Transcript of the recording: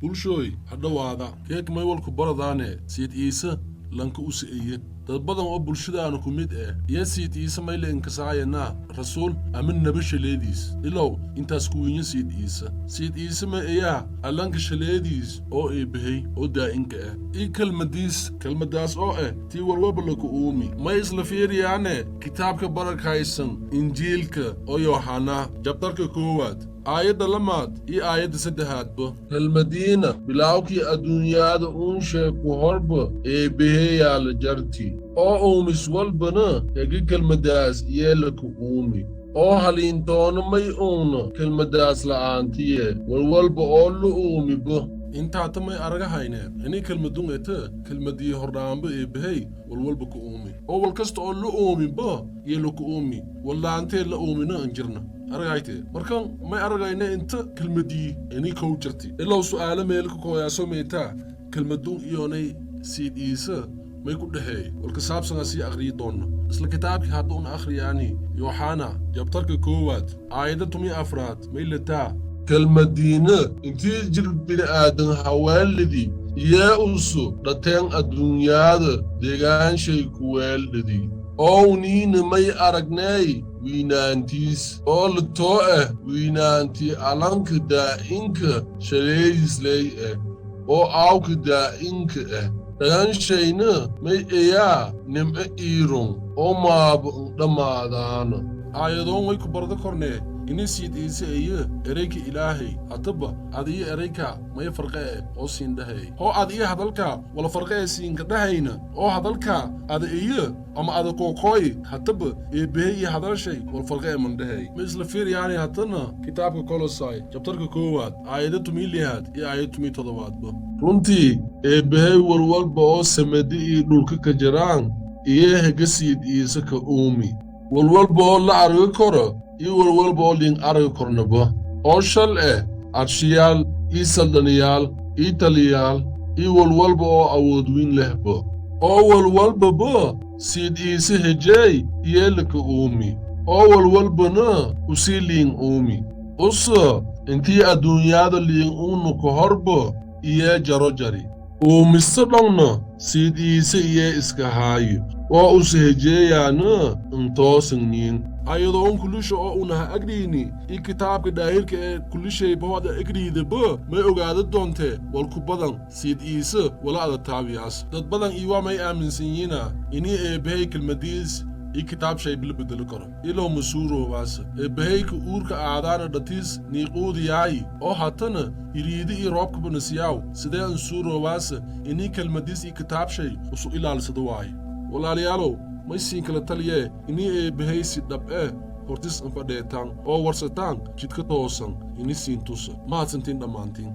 Bulshooy, ha dhowaada. Keek maywalku baradaane Siid Iise lanka u si'iye. Dad badan oo bulshadaanu ku mid ah iyo Siid Iise mayle inkasaayanaa rasuul ama naba shaleediis. Ilow intaas kuwiinyo Siid Iise. Siid Iise ma eyaa allanka shaleediis oo eebbahey oo daa'inka ah ii kelmadiis, kelmadaas oo ah tii walwalba laku uumi. May isla fiiriyaane kitaabka barakaysan, Injiilka oo Yooxanaa, jabtarka 1aad, aayadda 2aad iyo aayadda 3aadba. Kelmadiina bilaawkii adduunyaada uunshee ku horba eebbaheeyaa la jarti, oo uumis walbana hegi kelmadaas yeelaka uumi, oo haliintoona may uuna kelmadaas la'aantiye walwalba oo la uumiba. Intaata may aragahayne inay kelmadun ete kelmadii hordhaanba eebbahey walwalba ku uumi, oo wal kasta oo la uumiba iyo laku uumi, wallaantee la uumina an jirna. Aragayte, markan may aragayne inta kelmadii inay kow jirti. Ilow su'aalo meelka kooyaaso meetaa: kelmadun iyoonay Siid Iise may ku dhexeey? Walka saabsanaa sii akhriyi doonna isla kitaabkii hadda una akhriyaani, Yooxana, jabtarka 1aad, aayadda 14aad. May lataa: Kelmadiina intii jir bini'aadan haweenlidi iyee usu dhateen adduunyaada deegaanshay kuweeldhidi, oowniina may aragnay wiinaantiis oo latoo ah wiinaantii alanka daa'inka shaleediisley ah oo aawka daa'inka ah. Dhaganshayna may eyaa nimco iirun oo maaba ndhammaadaana. Aayadoon way ku bardo kornee ini Siid Iise iyo erayka Ilaahay. Hataba ad iyo erayka may farqe eh oo siin dhahay? Hoo ad iyo hadalka wala farqe ee siinka dhahayna, oo hadalka ada iyo ama ada kookooy, hataba eebbahey iyo hadalshay wal farqe ee mandhahay. Ma isla fiiryaani hatana kitaabka Kolosai, jabtarka 1aad, aayadda 16aad iyo aayadda 17aadba. Runtii eebbahey walwalba oo samadi iyo dhulka ka jiraan iyo hega Siid Iise ka uumi, walwalba oo la argi karo iyo walwalba oo liin argi kornaba, oo shal eh arshiyaal iyo saldhaniyaal iyo taliyaal iyo walwalba oo awood weyn lehba, oo walwalbaba Siid Iise hejeey iyeelaka uumi, oo walwalbana usii liin uumi. Usa intii adduunyaada liin uunu ka horba iyee jaro jari. Uumista dhanna Siid Iise iyee iska haayo, oo usa hejeeyaana intoosanniin. Ayadoon kulisha oo unaha agriini iyo kitaabka daahirka ee kulishayba agriidaba, may ogaada doontee walku badan Siid Iise wala ada taabiyaas. Dad badan iwaa may aaminsan yihiina inii eebbahey kelmadiis iyo kitaab shaybila bedeli karo. Ilow masuuroobaas eebbaheyka uurka aadaana dhatiis niiquudiyaayi oo hatana iriidi iyo roobkaba nasiyaaw, sidee an suuroobaasa inii kelmadiis iyo kitaabshay usu ilaalsado waaye? Walaalayaalow, may siin kala taliyee inii eebbahaysi dhab eh hortis anfadheetaan oo warsataan jidka toosan ini siin tusa. Mahadsantiin dhammaantiin.